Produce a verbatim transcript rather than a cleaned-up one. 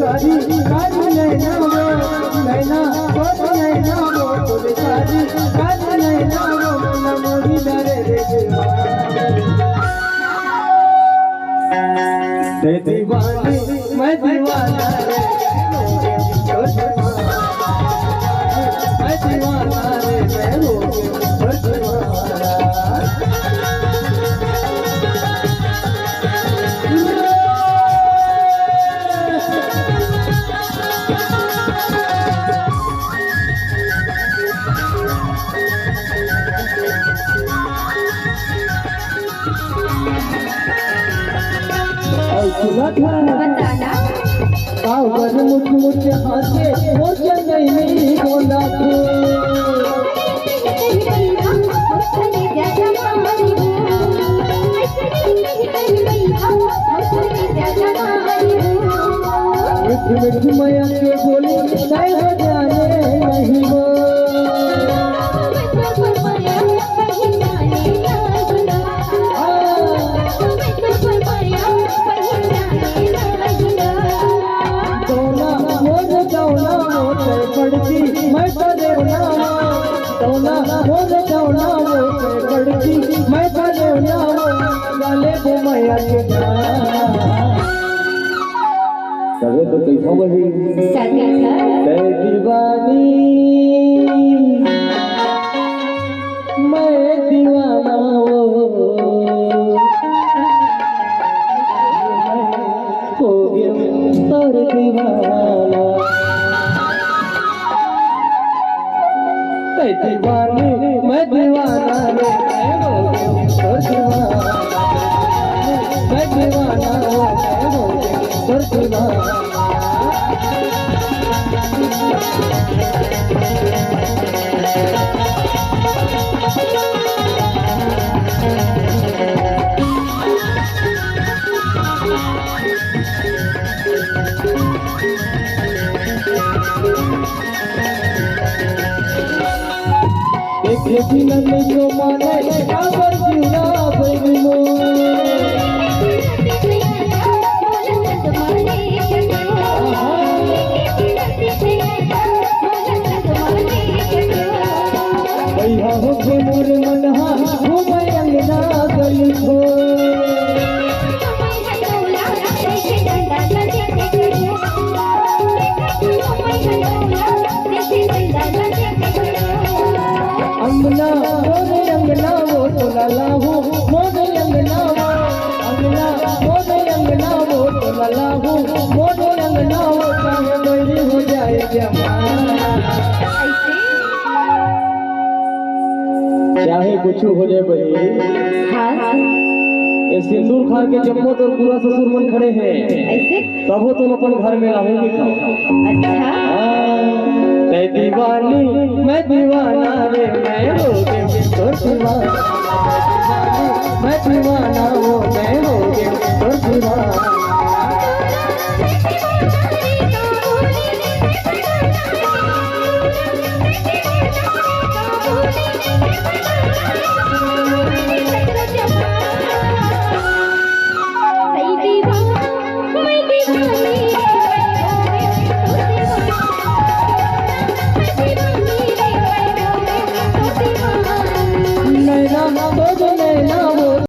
कारी कारी नैना वो, नैना वो, नैना वो, तोरे कारी कारी नैना वो, नैना मोरी डरे रे दीवाना। मैं दीवानी, मैं दीवाना रे, मैं दीवाना रे, मैं दीवाना। अउ सुनत हस? बताना। काबर मुठ मुठ हाथे मोर चंदैनी गोंदा फूल। मिठ मिठ मया के बोली, तय हो जाने नहीं वो। डोला मोर डोला मोर बड़की, मैं तो देवना। डोला मोर डोला मोर बड़की, मैं तो देवना। गाले को मया के तबे तो कैसा वही सती सर। तै दीवानी, मैं दीवाना वो। हो गया तोर दीवाना। तै दीवानी, मैं दीवाना रे, मैं हो गया तोर दीवाना। मैं दीवाना वो, मैं हो गया तोर दीवाना। देखे बिना नइयो माने, काबर जीना बैरी मोर। भैया हो के मोर मन हा, घूमे अंगना गली खोर। अंगना मोरे अंगना वो तो लाला हो, मोरे अंगना वो। अंगना मोरे अंगना वो तो लाला हो, मोरे अंगना वो, चाहे बैरी हो जाए जमाना। चाहे कुछ हो जाए बहिनी, हाँ। ये सिंदूर खान के जम्मो तोर पूरा ससुर मन खड़े हैं। ऐसे? तबो तुम अपन घर में रहूंगी खाओ। अच्छा। हाँ। तै दीवानी, मैं दीवाना रे, मैं हो गया तोर दीवाना।